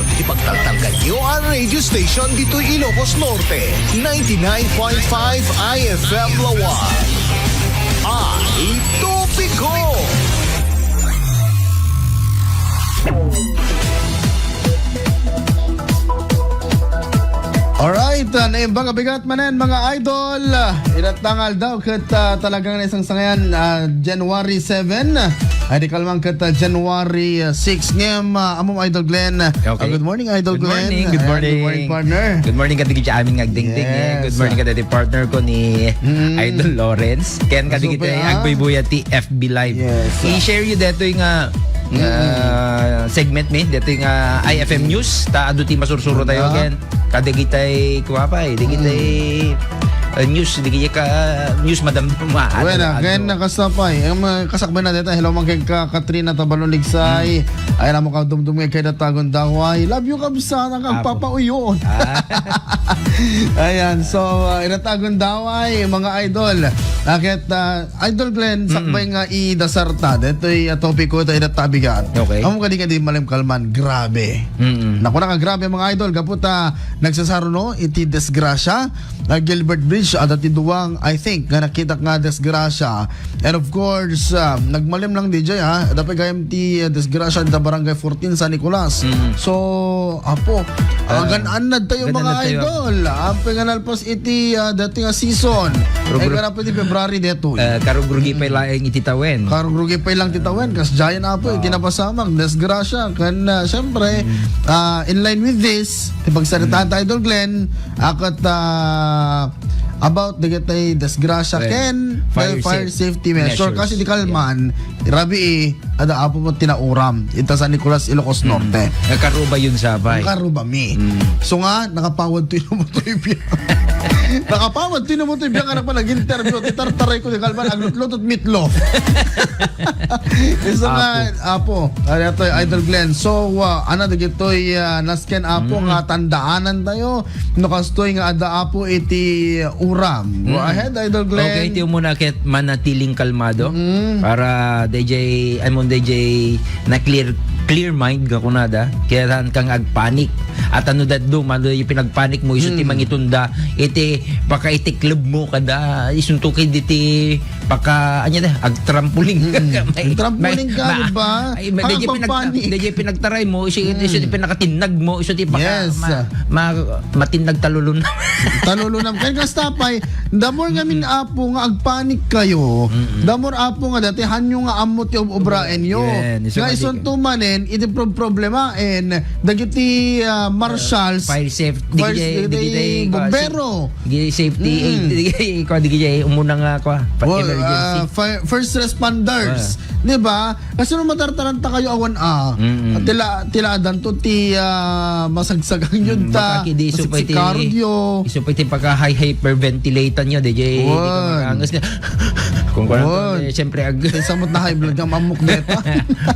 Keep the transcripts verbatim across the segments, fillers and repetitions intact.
Ipagtaltalkan niyo ang radio station dito Ilocos Norte, ninety-nine point five I F M Lawan. Ay, topiko! Alright, uh, naimbag a bigat manen, mga idol. Uh, inatta nga aldaw ket, uh, talagang naisangsangayan, uh, January seven. Ay, di kalman ket, uh, January, uh, six. Ngem, uh, amom, Idol Glenn. Okay. Uh, good morning, Idol Glenn. Good morning, good morning. Good morning, partner. Good morning kadagiti amin nga agdingding, eh. Yes. Good morning kadagiti partner ko ni Idol Lawrence. Ken kadagiti agbuybuya ti F B Live. Yes. I-share yu detoy nga, uh, segment mi, detoy nga I F M News. Ta adu ti masursuro tayo again. Kadagitay kuwapay, dagitay, uh, news, dagitay ka, news, madam, ma-, Well, ano, again, ano. Nakasapay. Ang mga kasakbay na dito, hello, mga kay ka-, Katrina Tabalon Ligsay. Ay, alam mo ka, dumdum nga kay Datagon Daway. Love you, kabsat, ang Apo. Papa Uyon. Ah. Ayan, so, uh, Inatagon Daway, mga idol. Akit, uh, Idol Glenn, sakbay nga idasarta. Detoy, uh, topiko, ito, inatabigan. Okay. Amo kadi nga di malimkalman, grabe. Mm-mm. Naku, naka grabe, mga idol. Gapu ta, nagsasaruno, iti disgrasya, uh, Gilbert Bridge, adda ti duwang, I think, nga nakita nga disgrasya. And of course, ah, nagmalim lang, D J, ha? Dapat gayam ti, ah, disgrasya da Barangay fourteen, San Nicolas. Mm. So, apo, ah, gan-an na tayo, mga idol. Apo nga nalpas iti, ah, dati nga season. Ay, karapo iti February dito, eh. Ah, karugrugi pay laeng iti tawen. Karugrugi pay lang ti tawen. Kas giant apo, iti napasamak, disgrasya. Kan, ah, siyempre, ah, in line with this, ti pagsaritaan tayo, Idol Glenn, akat, ah, about dagiti disgrasya ken fire safety measure. Kasi di kalman, rabii, adda apo met ti nauram ita San Nicolas, Ilocos Norte. Nakaruba yun sa bay. Nakaruba mi. So nga, nakapawad to yung motoy biya. Nakapawad to yung motoy biya nga nagpa nag-interview. Ti tartaray ko di kalman, aglutlutot meatloaf. Isu nga, apo. Ano to, Idol Glenn? So, ah, ana dagitoy, ah, nasken apo nga tandaanan tayo. No kastoy nga adda apo iti uram. Go ahead, Idol Glenn. Okay, ti umuna ket manatiling kalmado. Para D J, I mean, D J na clear, clear mind nga kunada. Kaya saan kang agpanik. At ano dat do, mano yung pinagpanik mo, iso ti mangitunda, iti pakaitikleb mo kada, isunto kay diti paka, anya na, agtrampoling ka. Agtrampoling ka, di ba? Ay, may, di pinag-, di pinagtaray mo, iso, iso di pinakatinnag mo, iso di paka, ma-, ma-, matinnag talulunam. Talulunam. Kaya kasta pay, the more nga min apo nga agpanik kayo, the more apo nga dati hanyo nga ammo ti ob-, obraen yo. Nga isunto manen, iti pro-, problemaen, dagiti, ah, marshals, fire safe, dagiti, dagiti bombero. Dagiti safety aid, dagiti, kwa, dagiti umuna nga, kwa, pa-, emergency. Well, ah, fire, first responders, di ba? Kasi no matartaranta kayo awan, ah, tila, tila adanto ti, ah, masagsagang yun ta, baka kidi isu pa iti, sikaryo. Isu pa iti paka high hyperventilate nyo, di, di ka makaangas nga. Kung kuwan to, eh, siyempre, ag- Samot na high blood nga mamok deta.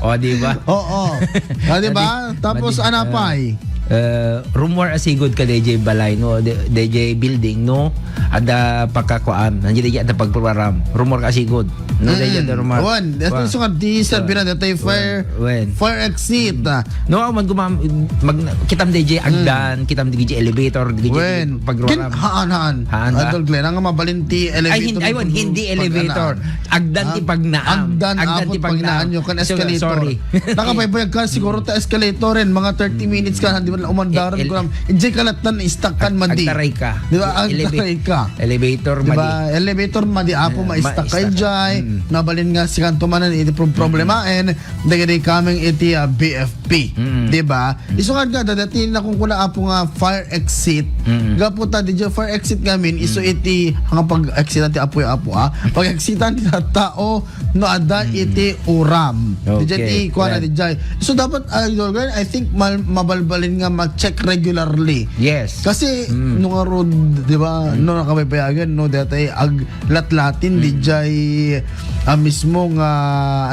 O, di ba? Oo. Ah, di ba? Tapos, anapay? Eh, rumor a sigud ka D J balay, no? D-, D J building, no? Ada pagkakuan, nandiyan, ada pagprogram. Rumor ka sigud. No, D J, ada rumor. Wan, ito yung sungat di, sabi na, dati fire, fire exit, ah. No, man gumam-, mag-, kitam D J agdan, kitam D J elevator, D J pagprogram. Haan, haan. Haan, ah. Idol Glenn, ang mabalinti elevator. Ay, hindi, ay, wan, hindi elevator. Agdan ti pagnaam. Agdan, agdan ti pagnaam. Nyo kan escalator. Sorry. Nakabaybayag ka siguro ta escalator, eh, mga thirty minutes ka, hindi mo lang umandaran ko lang. Diyan ka lang tan, stuck kan madi. Agtaray ka. Di ba? Agtaray ka. Elevator, di ba? Madi. Elevator, madi, apo, ma-stuck ka diyan. Nabalin nga si kanto manen, iti pro-, problema, and dagiti kaming iti, ah, B F P. Di ba? Isu nga nga, dati na kung kuna apo nga fire exit. Gapu ta, di fire exit ngamin, isu iti, nga pag-exitan ti apo, apo, ah. Pag-exitan ti tao, no, ada iti uram. Di ti kuana di jay. So, dapat, ah, Idol Glenn, I think, mal-, mabalbalin nga ma-check regularly. Yes. Kasi, no nga road, di ba, no nakabaybayagan, no, dati ag-, latlatin, di jay, ah, mismo nga,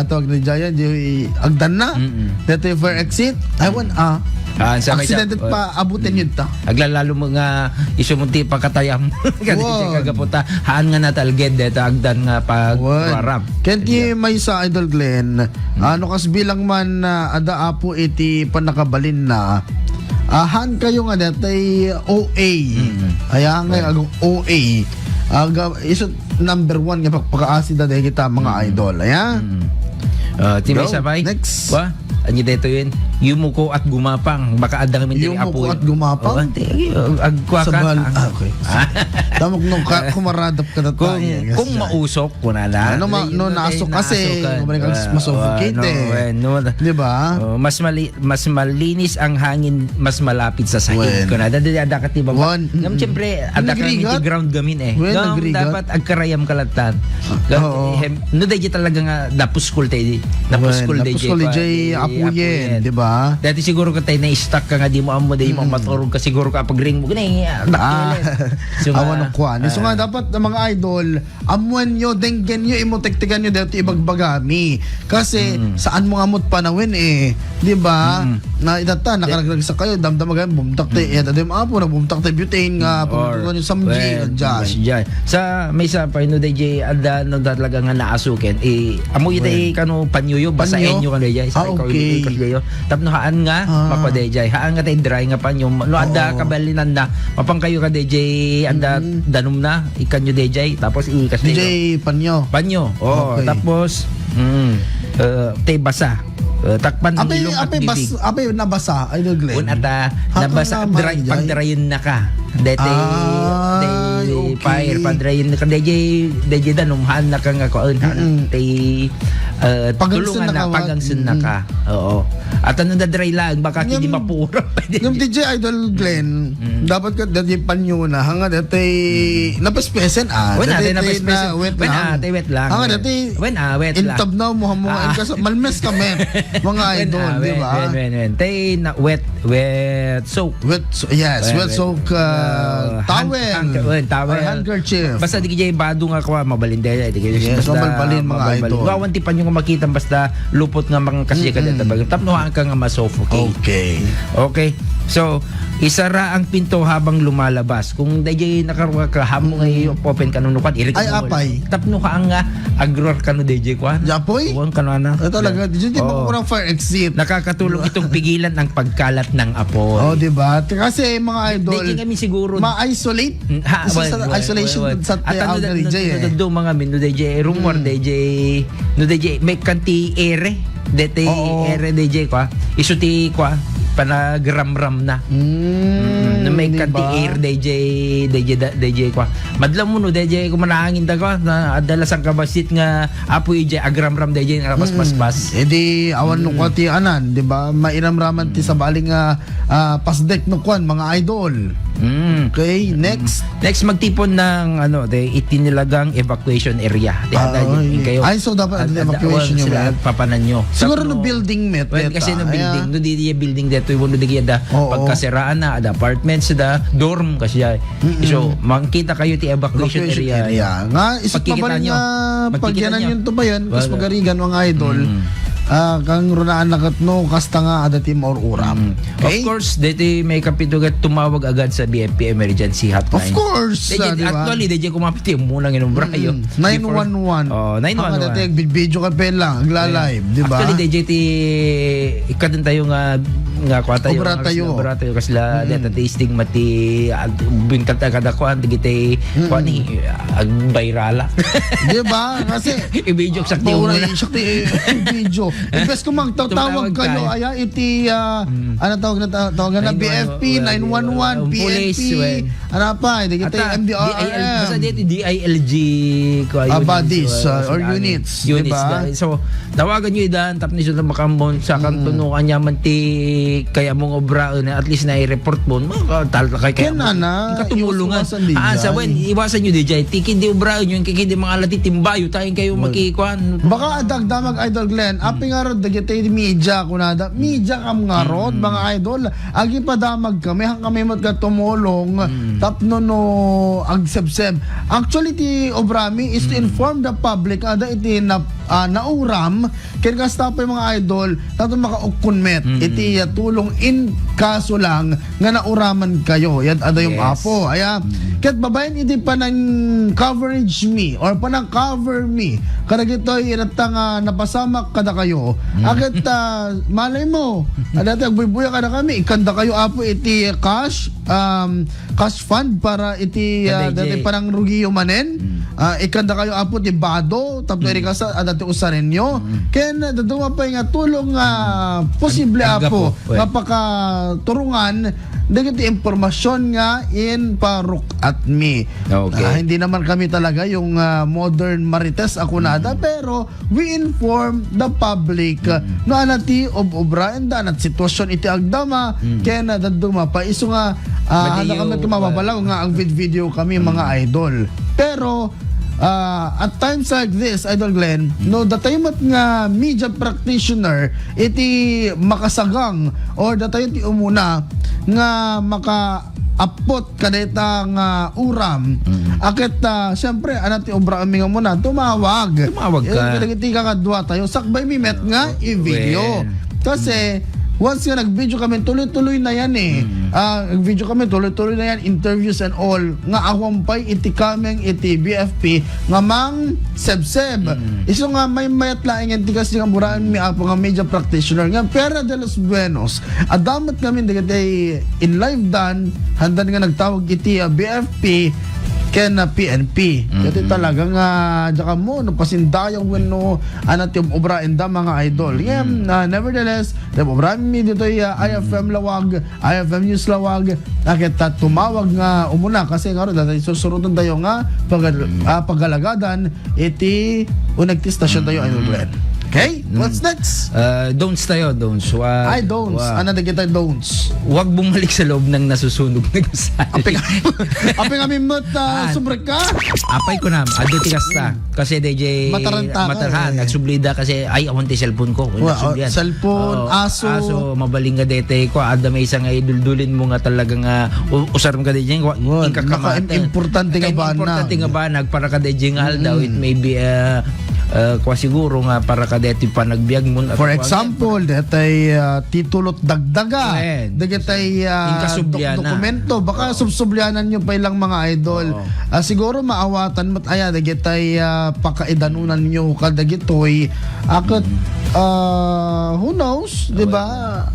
atawag na jay, di, agdan na. Dati fire exit, I want, ah, Ah, sa may sa- Aksidente pa, abutin yun ta. Aglalalo mo nga isu mo ti pakatayam. Kadi Wan. Kagaputa, haan nga natalged deta agdan nga Wan. Pagraram. Ken ti maysa, Idol Glenn, ano kas bilang man, ah, ada apo iti pannakabalinna, ah, haan kayo nga detay O A. Mm. Aya nga ag-O A. Aga, isu number one nga pagpakaasi da dagita mga idol. Aya? Mm. Ah, ti Go. Maysa pay? Next. Wa? Anya daytoy yun? Yumuko at gumapang. Baka adda kami diri Yumuko apo. At gumapang? Oh, ante, ay, ag-, agkwa ka. Sabal-, ah, okay. Tamok no, ka-, kumaradap ka na Kung, tayo. Yes, kung sir. Mausok, kunana. Ano ma-, Ay, no, no, naasok ay, kasi, naasok ka. Kumari kang Ah, masuffocate ah, no, eh. Well, no. Di ba? Oh, mas mali-, mas malinis ang hangin, mas malapit sa sahig. Well. Kunana, dadi ada ka ti baba. One, Ngam, mm-mm. Siyempre, Yung ada ka nagrigat? Ti ground gamin eh. Well, Ngam, nagrigat? Dapat agkarayam ka latan. Ah, Ngam, oo. Hem, no, dadi talaga nga, napuskol tayo. Napuskol Well, tayo, napuskol kwan, tayo, di apuyen, apuyen. Di ba? Dati siguro ka tayo na-stuck ka nga, di mo amo, di mo Mm. maturog ka, siguro ka pag-ring mo, ganyan, ah, Ah, daktiles. So, awan nga, ang kwan. So nga, ah, dapat, mga idol, amuen nyo, denggen nyo, imo tektekan nyo, dati ibagbagami. Kasi, Mm. saan mo nga mo't panawin eh. Di ba? Mm. Na itata, Di- nakaragsak kayo, damdam agad, bumtak tayo, Mm. eh, dati mo apo, nagbumtak tayo, butane nga, Mm, or, pagkatutuan yung samji, well, dyan. Mas dyan. Sa, maysa pa, no, D J, ada, no, talaga nga naasukin, eh, amo ita, Well. Kano, panyo yo, basaen Panyo? Nyo, kano, D J, sa Ah, ikaw, okay. Ikaw, D J, tapno haan nga, Ah. Mako, D J, haan nga, tay dry nga panyo, no, ada, Oo. Kabalinan na, mapang kayo ka, D J, ada, Mm. Danum na, ikan nyo, D J, tapos, ikas D J, kayo. Panyo. Panyo, oh, Okay. Tapos, mm, eh, tay basa. Eh, takpan ang Apay, ilong at apay bas-, bibig. Apay nabasa, Idol Glenn? Un ata, Hanggang nabasa, na dry, maijay? Pagdrayen na ka. Dete, Ay, te okay. Fire, padrayen na ka. Deje, deje da, numhaan na ka nga kuan, Mm-mm. te, eh, Pagangsun tulungan na na, ka, wa? Pagangsun na Mm-mm. Ka. Oo. At ano da dry lang, baka Ngem-, hindi mapura. Ngem D J Idol Glenn, Mm. Dapat ka, dati panyo na, hanga dati, Mm. Napespesen, ah. Wen, ah, Dati, dati napespesen. Na wet Wen, lang. Ah, te wet lang. Hanga dati, Wen, ah, wet lang. Intab na, umuha mo, Ah. Malmes kami, mga Wen, idol, ah, di wen, ba? Wen, wen, wen. Te na wet, wet soap. Wet so-, yes, wet soak, uh, hand, towel. Hand, uh, towel. Or handkerchief. Basta di kaya bado nga kuha, mabalin dahil, di kaya Yes, basta mabalbalin, mga mabalbalin. Idol. Wawan ti panyo nga makita, basta lupot nga mga kasi Mm-mm. Tapno ka nga masuffocate. Okay. Okay. So, isara ang pinto habang lumalabas. Kung dayjay nakaruha ka, hamo nga Mm. i-open ka, nunukan, irik Ay, mo. Apay. Tapno ka nga agruar ka no dayjay, kuan? Yapoy? Kuan ka na na. Ah, talaga, di, di Oo. Makukurang fire exit. Nakakatulong itong pigilan ang pagkalat ng apoy. Oh, di ba? Kasi, mga idol, Di, di kami siguro ma-isolate. Mm, ha, Kasi well, sa well, isolation well, well. Sa At ano, Teaw na, na, J, eh. Na, na, mga min, no, D J, rumor, Mm. D J, no, D J, may kanti ere, dete Oo. Ere, D J, kwa. Isu ti, kwa, panagramram na. Mm, Mm, na may di kanti ba? Air, D J, D J, da-, D J, kwa. Madla mo, no, D J, kung manahangin ta, kwa, na adala sang kabasit nga apoy, D J, agramram, D J, nga Mm. Paspas. Eh, di, awan no, Mm. kwa, ti anan, di ba? Mairamraman ti Mm. Sabali nga, ah, pasdek, no, kwan, mga idol. Mm. Okay, Mm. Next. Next, magtipon ng, ano, de, itinilagang evacuation area. Di, Ah, ada, oy. Kayo. Ay, so dapat Ad-, ada evacuation ad-, nyo, sila, met? Papanan nyo. Siguro Tapno, no building, met, well, met, kasi ah, no building, ayan. No di, di building dito, yung di ada Oo. Pagkasiraan na, ada apartments, ada dorm, kasi ay. Mm-mm. So, makita kayo ti evacuation Evacuation area. Area. Nga, isip Pagkikita pa ba nyo. Nga, Pagkikita pagyanan nyo. Yun to ba yan? Kas Wala. Pagarigan, mga idol. Mm. Ah, kang runaan na katno, kasta nga, ada ti maur-uram. Mm. Okay? Of course, dito may kapito gat tumawag agad sa B F P emergency hotline. Of course, Dahil ah, di ba? Actually, dahil kumapit yung munang inubra Mm. yun. Nine one one. Before, oh, nine one one. Ang dati, video ka pa lang, agla-live, di ba? Actually, dahil ti, ikadun tayo nga, nga kwa tayo, Obra nga tayo. Obra tayo, kasla, Mm. dahil ti stigma ti, ah, bingkat agad ako, ang digitay, Mm. kwa ni, ah, agbayrala. Di ba? Kasi, I-video, sakti Maura muna. Yung sakti, eh, video. Imbes ko magtatawag Tumawag kayo, ka. Aya, iti, ah, Mm. ano tawag na, ta-, tawag na, Nine one one, B F P, nine one one, uh, P N P, police, well. Ano pa, hindi kita Ata, M D R M. D I L, basta dito, D I L G, ko, Ah, units, bodies, uh, uh, or sila, units, di units ba? Na. So, tawagan nyo idan, tapos nyo sila makambon, sa Mm. kanto no, kanyaman ti, kaya mong obra, na at least na i-report mo, makatal ka kaya Kaya mo. na, Ang katulungan. Iwas-iwasan din Ah, sa yan. Wen, iwasan nyo di jay. Ti, kindi obra, yung kindi mga alati, timbayo, tayo kayo Well, makikuan. Baka adagdamag, Idol Glenn, Mm. api nga rod, dagiti media, kunada, media kam nga rod, Mm. mga idol, agipadamag kami, han kami met nga tumulong, Mm. tapno no agsebseb. Actually, ti obrami is to Mm. inform the public, ada iti na, ah, nauram, ken kasta pay mga idol, tapno makaukkon met, Mm. iti, ah, tulong in kaso lang nga nauraman kayo. Yan, adayom Yes. apo. Aya, Mm. ket babaen iti panang coverage me or panang cover me kadagitoy iratta nga napasamak kada kayo. Mm. Aket, ah, malay mo, adati agbuybuya kada kami, ikanda kayo, apo, iti cash, um, cash fund para iti, ah, Kadaydi. dati panangrugiyo manen. Mm. Ah, ikanda kayo, apo, ti bado, tapno Mm. iri kasa, adati usarenyo. Mm. Ken, ah, daduma pay nga tulong nga posible, Ang apo, gapu, nga eh. pakaturungan dagiti impormasyon nga in paruk at me. Okay. Ah, hindi naman kami talaga yung, ah, modern Marites Akunada, Mm. pero we inform the public, ah, Mm. no, ana ti ob-obra, anda, anat sitwasyon iti agdama, Mm. ken, ah, daduma pa. Isu nga, ah, Madi handa kami yung, mababalaw ah, nga ang vid-, video kami, Mm. mga idol. Pero, ah, at times like this, Idol Glenn, Mm. no, datay met nga media practitioner, iti makasagang or datay ti umuna nga maka-appot kadayta nga uram. Mm. Aket, ah, siyempre, anat ti obra mi nga umuna, tumawag. Tumawag ka. Eh, kadagiti kakadua tayo, sakbay mi met nga Oh, i-video. well. Kasi, once nga nag-video kami, tuloy-tuloy na yan eh. Mm. Ah, nag-video kami, tuloy-tuloy na yan, interviews and all. Nga awan pay iti kameng iti B F P nga mang sebseb. Mm. Isu nga maymayat laeng ti kas nga buraan mi, apo, nga media practitioner nga Piera de los Buenos. Adda met ngamin dagiti in live dan, handan nga nagtawag iti, ah, B F P ken, ah, P N P. Dati Mm. talaga nga, diak ammo no pasindayag wenno anat ti ob-obra enda, mga idol. Ngem, Mm. ah, nevertheless, ti ob-obra mi ditoy, ah, I F M Lawag, I F M News Lawag, aket ta tumawag nga umuna kasi nga ro, dati susuroten tayo nga pag-, Mm. ah, pagalagadan iti uneg ti stasyon tayo, Mm. Idol Glenn. Okay? Mm. What's next? Uh, don'ts tayo, don'ts. Wag, Ay, don'ts. wag. Ano na kita don'ts? Wag bumalik sa loob ng nasusunog na gusali. Aping, aping amin mo't, ah, Ah. subrek ka? Apay ko na, adu ti kasta. Kasi D J, Mataranta ka, matarhan, eh. Nagsublida kasi, ay, awan ti cellphone ko. Wa-, Nagsublian. Cellphone, Oo, aso. Aso, mabaling nga dete ko. Adda may isa nga iduldulin mo nga talaga nga u-, usar mo ka D J, wa-, Wa-, inkakamata. naka-im-, importante nga Naka-im-, banag. importante nga banag para ka D J nga aldaw. Mm. It may be, uh, uh, kwa siguro nga para ka deti panagbiag mo. For At example, detay, uh, titulo't dagdaga. Wen. Dagitay, uh, Inkasubliana. dok-, dokumento. Baka Oo. subsublianan nyo pa ilang mga idol. Oo. Ah, siguro maawatan met aya dagitay, ah, pakaidanunan nyo kadagitoy. Aket, Mm. ah, who knows, di ba?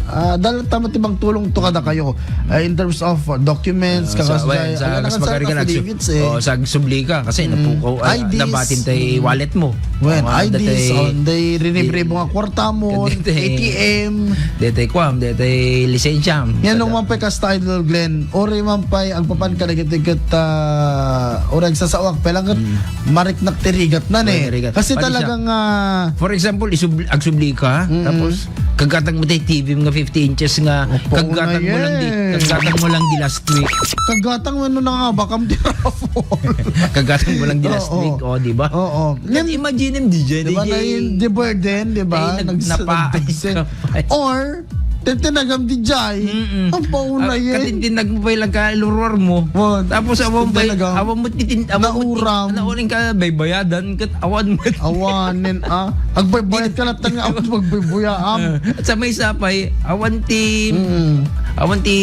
Ah, dala ta met ti mangtulong to kada kayo. Ah, in terms of, ah, documents, Ah, kakas sa, well, jay, sa, ayan, kas ayan, makarga, kas nagsu-, affidavits, eh. Oh, sa subli ka kasi Mm. napukaw, ah, I Ds. nabatin tay Mm. wallet mo. Wen, Oh, I Ds, datay, on, day, rinibribo di-, nga kwarta mo, kadetay, A T M. Detay kwam, detay lisensya. Yan, nung Kada- man pa'y kasta, Idol Glenn, uri man pa'y agpapan ka dagiti ket, ah, uri agsasawak, pay lang ket Mm. mariknak ti rigat na, Uri ne. rigat. Kasi Padi siya. talagang, ah, For example, isub-, agsubli ka, Mm-mm. tapos kaggatang mo tay T V nga fifty inches nga, Opo, kaggatang mo una lang di, yan. kaggatang mo lang di last week. Kaggatang mo, ano na nga, bakam ti raffle. Kaggatang mo lang di last Oo. week, oh, di ba? Oo. Yan, Yan, imagine him, D J, di ba, D J. na yung the burden, di ba? Ay, nag-, Nags-, napaay nagdagsa. ka pa. Or, tintinagam di jay. Mm-mm. Ang pauna Ah, yan. Katintinag mo pa ilang kalurwar mo. Wan. Tapos, awan pa, Tintinagam. awan mo titin-, awan mo tin-, Nauram. nauling ka, baybayadan, kat awan mo. Awanen, ah. Agbaybayad ka na tanga, awan magbaybayaan. Ah, at sa may sapay, awan ti, Mm. awan ti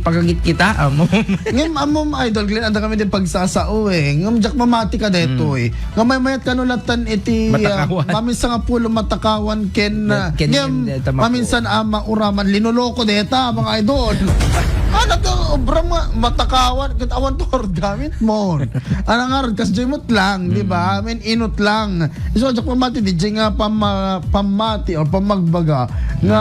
pagagit kita, amo. Ngem, amom, Idol Glenn, anda kami din pagsasao, eh. Ngem, diak mamati ka detoy. Mm. Nga may mayat kano latan iti, ah, Matakawan. maminsan nga pulo matakawan ken, ah, Ken, ngem, ken, eh, tamako. maminsan, ah, mauraman, linoloko deta, mga idol. Ano to, obra ma-, matakawan, ket awan to, gamit mo. Ano nga ron, kas jay mo't lang, di ba? Mm. I mean, inot lang. So, diak pamati, di jay nga pama-, pamati or pamagbaga nga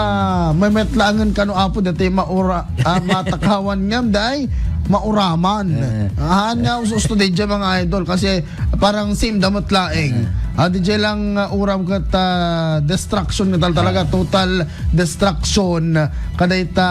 may metlangen kano, apo, dati maura-, ah, matakawan ngem, day, mauraman. Eh. Ahan nga, us-, usto, di jay, mga idol, kasi parang same damot laeng. Mm. Ah, di jay lang, ah, uram ket, ah, destruction nga tal-, talaga, Ah. total destruction. Kadayta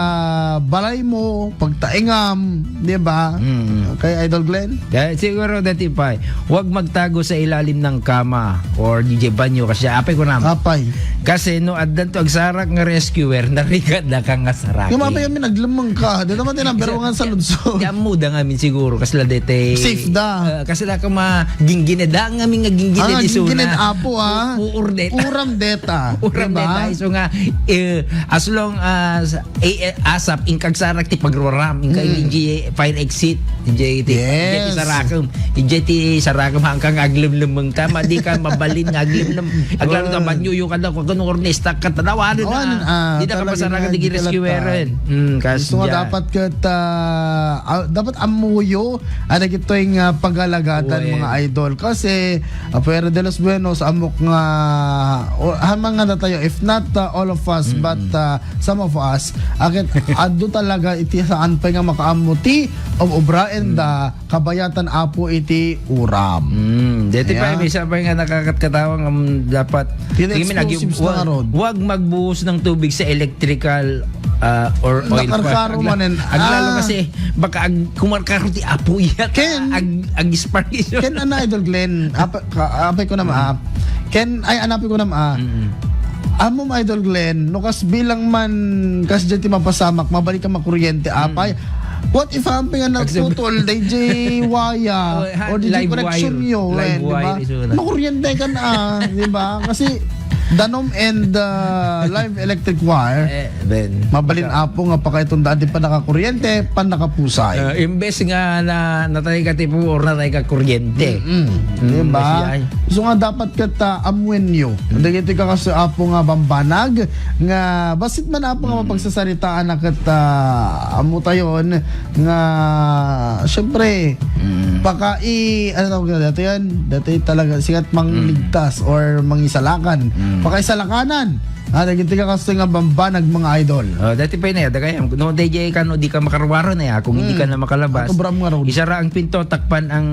balay mo, pagtaengam, di ba? Mm. Okay, Idol Glenn? Kaya siguro dati pa, huwag magtago sa ilalim ng kama or di jay banyo kasi apay ko naman. Apay. Kasi no, addan to agsarak nga rescuer, narigat da ka nga sarak. Yung mga kami naglemeng ka, di naman tinamber Kasi, nga sa lunso. Di amuda nga amin siguro, kasi la dete Safe da. Ah, kasi la ka ma-, ginggine, da nga amin nga ginggine Ah, nga di suno. Apo, ah. U-, uur deta. Uram deta. Uram deta. Diba? So nga, eh, as long as, eh, eh, asap, inka agsarak ti pagruaram, inka Mm. inji fire exit, inji ti, inji ti Yes. sarakem, inji ti sarakem, hangka nga aglemlemeng ka, madi ka mabalin nga aglemlem. Aglalo ka, Oh. banyuyo ka daw, kung ano, ornesta ka, tanawanen Oh, na. ano, ah, Di na ka talaga masarakan, nga, di di ka rescueren. lata. Mm, kas Gusto nga dyan. dapat ket, ah, ah, dapat ammoyo, ah, dagitoy nga pag-alagatan, Wen. mga idol. Kasi, ah, Fuera de los Buenos, amok nga, o, ha, mga natayo, if not, ah, all of us, Mm-mm. but, ah, some of us, akin, adu talaga iti saan pay nga makaammo ti ob-obraen Mm. da kabayatan, Apo, iti uram. Mm, deti pa, Yeah. may isa pa nga nakakatkatawang, um, dapat, Ti I mean, agi-, explosives na wag, nga rod. wag magbuhos ng tubig sa electrical, ah, or oil pa. Nakarkaro Agla-, manen. aglalo Ah. kasi, baka ag-, kumarkaro ti apo iya. Ken, Ag-, ag-spark iso. Ken, ano, Idol Glenn, apa, ka-, apay ko na, ah. Ken, ay, anapi ko na, ah. Mm-mm. Amom, Idol Glenn, no kas bilang man, kas dyan ti mapasamak, mabalik ka makuryente, Mm. apay. What if ampay nga Agsa-, nagputol, D J waya, Oh, ha, or D J live connection wire. yo, Live eh, di ba? wire, iso na. Makuryente ka na, di ba? Kasi, danom and, uh, live electric wire, Eh, then, mabalin baka apo nga pakaitundaan di pa nakakuryente, pan nakapusay. Uh, imbes nga na, natay ka tipo or natay ka kuryente. Mm-mm. Mm, Di ba? kasi ay So nga dapat ket, ah, amuen yo. Mm. Dagiti kakas-, apo nga bambanag nga bassit man apo nga Mm. mapagsasaritaan na ket, ah, ammo tayon nga siyempre Mm. paka i-, ano tawag na dati yan? Dati talaga sikat Mm. mangligtas or mangisalakan. Mm. Pakaisalakanan. Ah, dagiti kakastoy nga bambanag, mga idol. Oh, dati pa yun eh, dagay, no, D J ka, no, di ka makaruwaro na, eh, kung hindi ka Mm. na makalabas, Ang kabram nga raw. isara ang pinto, takpan ang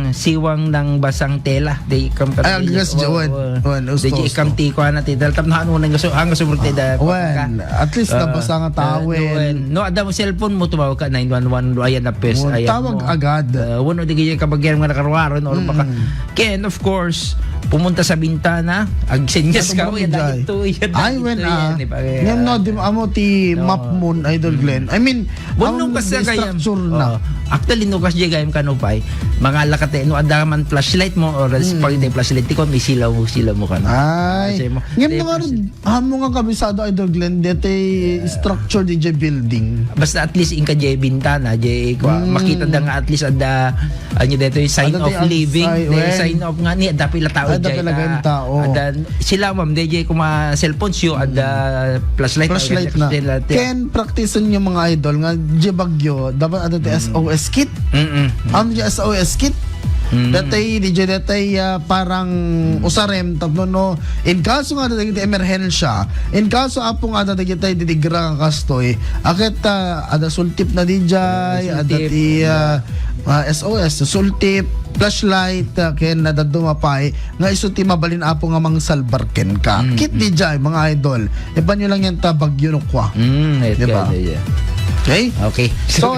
siwang ng basang tela. Di ka Ay, ang gas Oh, dyan, oh. wan. Wan, Di usto, di usto. ikamti ko, ana, ti, dal-, tapno, ano, nang gaso-, ang gaso-, ti, da, Wan, ka. at least Ah, nabasa nga ah, tawel. wan. No, ada mo cellphone mo, tumawag ka nine one one, ayan na pes, Wan, ayan tawag mo. agad. Ah, wano, di kaya kabagyan nga nakaruwaro, no, or baka, Mm. Ken, of course, pumunta sa bintana, agsenyas Ano ka, ba, uy, Jay? dahil to, uy, Ay, dahil wen, to, ah. yan, eh, pare, Ngem, no, ah. di mo amo ti No. map mo, Idol Mm. Glenn. I mean, Wen, ang no, kasi gayam. structure na. Oh. Actually, no, kasi gayam kano pay, mga lakate, no, ada man flashlight mo, or else Mm. pag iti flashlight, ti ko, may silaw mo, silaw mo ka na. Ay. Kasi mo, Ngem, di, no, flashlight. Amo nga kabisado, Idol Glenn, deti Yeah. structure di jay building. Basta at least inka jay bintana, jay kwa, Mm. makita da nga at least ada, ano, dito yung sign Ada of ti living, outside, the wen. sign of nga ni, ada pila tao Ada jay talaga ka. yung tao. Ada, sila, ma'am, di jay kuma cellphone, siyo, ada Mm. flashlight, Flashlight ada na. flashlight, yeah. Ken, practice-en yung mga idol nga, jay bagyo, dapat ada ti Mm. S O S kit. Mm-mm. Ano yung S O S kit? Mm. Datay, di jay datay, ah, parang Mm. usarem, tapno, no, In kaso nga ada dagiti emerhensya, in kaso, Apo, nga ada dagiti didigra nga kastoy, aket, ah, ada sultip na di jay, Ada ada sultip, ti, ada. ah, ah, S O S, sultip, flashlight, ah, ken nadadduma pay, nga isu ti mabalin, Apo, nga mangsalbar kenka. Mm, Kit mm. di jay, mga idol. Ipanyo lang yan ta bagyo no kwa. Mm, Di ba? kaya, yeah. Okay? Okay. So,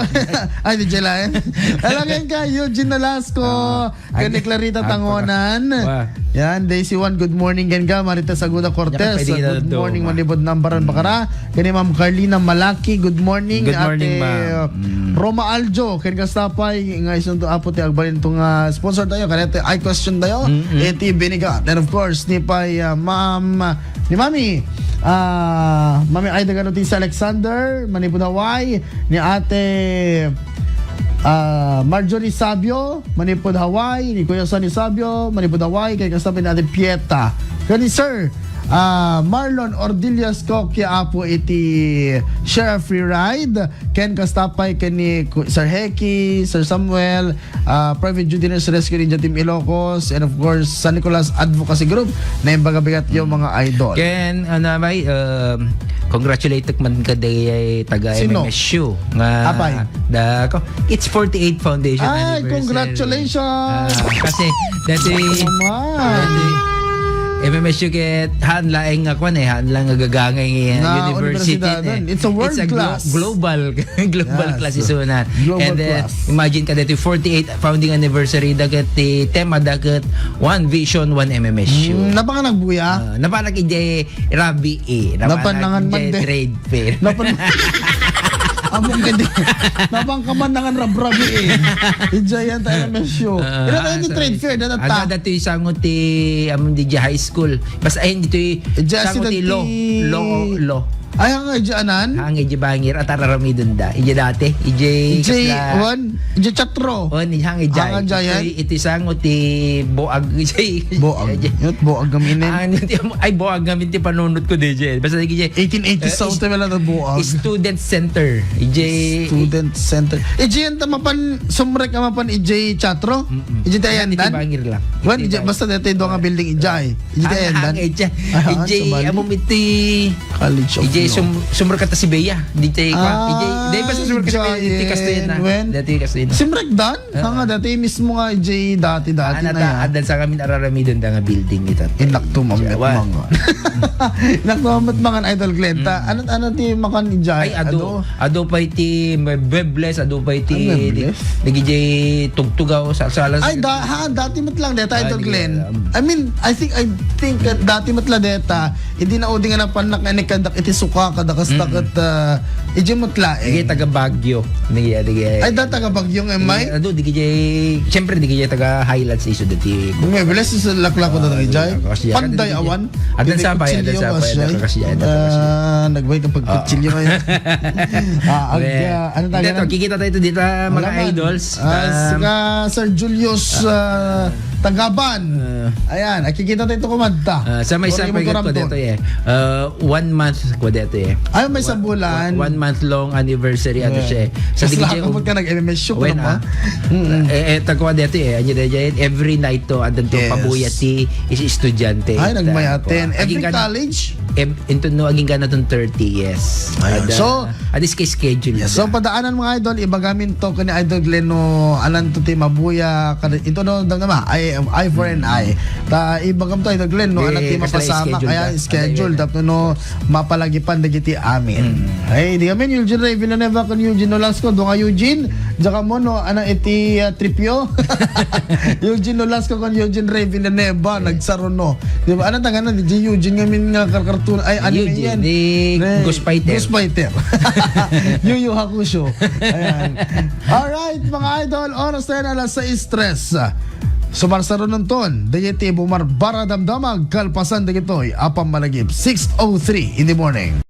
ay, di jay lain. Talagang ka, Eugene Nolasco. Ah. Ken ni Clarita Agpaka- Tangonan. Wa. Yan, Daisy Juan, good morning. Ken ka, Marita Saguda Cortez, Yan, pwede kita good daw, morning, ma. Manibod Nambaran Mm. Bakara. Ken ni Ma'am Carlina Malaki, good morning. Good morning, Ate, ma'am. uh, Mm. Roma Aljo, ken kasta pay, nga isunto, Apo, ti agbalin to nga sponsor tayo. Kaya ti, I question tayo. Mm-mm. Iti Binigat. And of course, ni pay, uh, Ma'am, uh, ni Mami, uh, Mami Aida Ganotis Alexander, Manipod Hawaii, ni Ate, uh, Marjorie Sabio, Manipod Hawaii, ni Kuya Sonny Sabio, Manipod Hawaii, kay kasta pay ni Ate Pieta. Kani Sir, ah, Marlon Ordillas Coquia, Apo, iti Share a Free Ride. Ken kasta pay ken ni Ku-, Sir Heki, Sir Samuel, ah, Private Judy Nurse Rescue Ninja Team Ilocos, and of course, San Nicolas Advocacy Group. Naimbag a bigat yo, mga idol. Ken, ano, may, um, congratulate man ka day taga Sino? M M S U. Nga, Apay. Da, ko, it's forty-eighth foundation Ay, anniversary. congratulations! Ah, kasi, dati, Mama. dati, M M S U ket, haan laeng nga kwan eh, haan lang nga gagangay nga Nga university universidad eh. It's a world It's a glo-, class. global, global Yes. class isuna. Global And, eh, class. imagine ka dati, forty-eighth founding anniversary, daket ti tema, daket One Vision, One M M S U. Mm, napangan nagbuya? Ah, napanag iti Rabi eh. Napanangan Napanangan man iti de. trade fair. Napan- Among kadi. Nabang ka man nangan rabrabi eh. Idiay yan tayo na show. Ah, Ira tayo di sorry. Trade fair, dada ta. Ada datoy sango ti, amon di high school. Basta, ay, ditoy Idiay sango sida ti law. ti Law, law. Ay, ang idiay anan? Ang idiay bangir, at araramidon da. Idiay dati. Idiay Idiay, kasla- wan? Idiay chatro? Oh, ni hang idiay. Hang idiay, eh? Itoy, itoy sango ti buag. Idiay. Buag. Idiay. Yun, buag kami inin. Ang, ay, buag kami ti panunot ko, D J. Basta, D J. Eighteen eighty Eh, South, is- wala na buag. Student Center. Ijay Student Center. Ijay anta mapan sumrek a mapan ijay teatro? Mm-mm. Ijay ti ayandan? Iti bangir lang. Wan, Iti ijay, bangir. Basta dito nga building ijay. Ijay ti Ang ayandan? hangay dyan. Ah, Ijay, sabali. Amom iti College of Ijay Law. sum-, sumrek ta si Bea. Di tayo kwa. Ah, Ijay, di ba sa sumrek ta si Bea? Ijay Iti Castellana. Wen. Dati Castellana. Simrek dan? Ah. Nga dati mismo nga ijay dati-dati Ah, na nata-, yan. Adan sa kami araramidon da nga building ita. Inakto, mamit Jawa. Mga. Inakto, mamit mga Idol Glenn. Ta, Mm. ano, ano ti makan ijay? Ay, ado. Ado? Ado pa iti muebles, ado pa iti Ay, muebles? di-, dagijay tugtugaw, sa, sa, Ay, da-, ha, dati met lang deta, Ah, Idol di, Glenn. um, I mean, I think, I think that dati met lang deta, idi na udi nga napannak nga inikandak iti suka, kadakas Mm. daket, ah, ijay met laeng. Ijay taga Baguio. Ijay, ijay. Ay, da taga Baguio nga, May? Ijay, ado, dagijay, siyempre, dagijay taga Highlands, iso dati. Muebles, sa laklako na Ah, ijay. Kasi yan, Panday dagijay. Awan. Adan Pili sapay, adan kutsilyo sapay, kasi adan yan. kakasiyan, adan kakasiyan. Ah, nagway ka pagkutsilyo Ah. ngayon. Ah, ag-, Well, ah, ano hindi, tayo to, na? Kikita tayo ito dito, mga Alaman. idols. Ah, Um, sika Sir Julius, ah, Tagaban. Ah. Ayan, ay kikita tayo ito kumanta. Ah, sa may Sorry, sapay ko magkuram to. dito eh. Ah, one month ko dito eh. Ay, may One, sabulan. one, one month long anniversary, ano Yeah. siya eh. Sa Mas digit- lakapot ka nag-M M S show ko When, naman. ah? Mm-mm. Eh, eh, tagwa dito eh. Ano dito eh, every night to, adan to, Yes. pabuya ti is estudyante. Ay, nagmayaten. Ta-, Every aging ka na college? Ev-, into, no, aging ka na tong thirty, yes. Ayun. Ada, So, ada iska schedule Yes. So, da. Padaanan, mga idol, ibagamin to kani Idol Glenn no anan to ti mabuya, kada, ito no, dam-, dama, I, I for an I. Ta, ibagam to, Idol Glenn, no, Eh, anan ti kasi mapasama, schedule kaya da. Schedule, Ada, tapno no, mapalagipan dagiti amin. Mm. Ay, di kami, Eugene Ray Villanueva kan Eugene Nolasco, doon nga Eugene, diyan ka mo, no, anan iti, ah, tripyo. Eugene Nolasco kan Eugene Ray Villanueva, Eh. nagsaruno. Di ba? Ano tanga na? Di Eugene nga min nga karkartun. Ay, ano Eugene, yan? di Re-, Ghost Fighter. Ghost Fighter. Yu Yu Hakusho. Ayan. Alright, mga idol, oras na yan, alas sais tres. Sumarsarunon ton, dagiti bumarbara damdamag, kalpasan dagitoy, apam malagip, six oh three in the morning.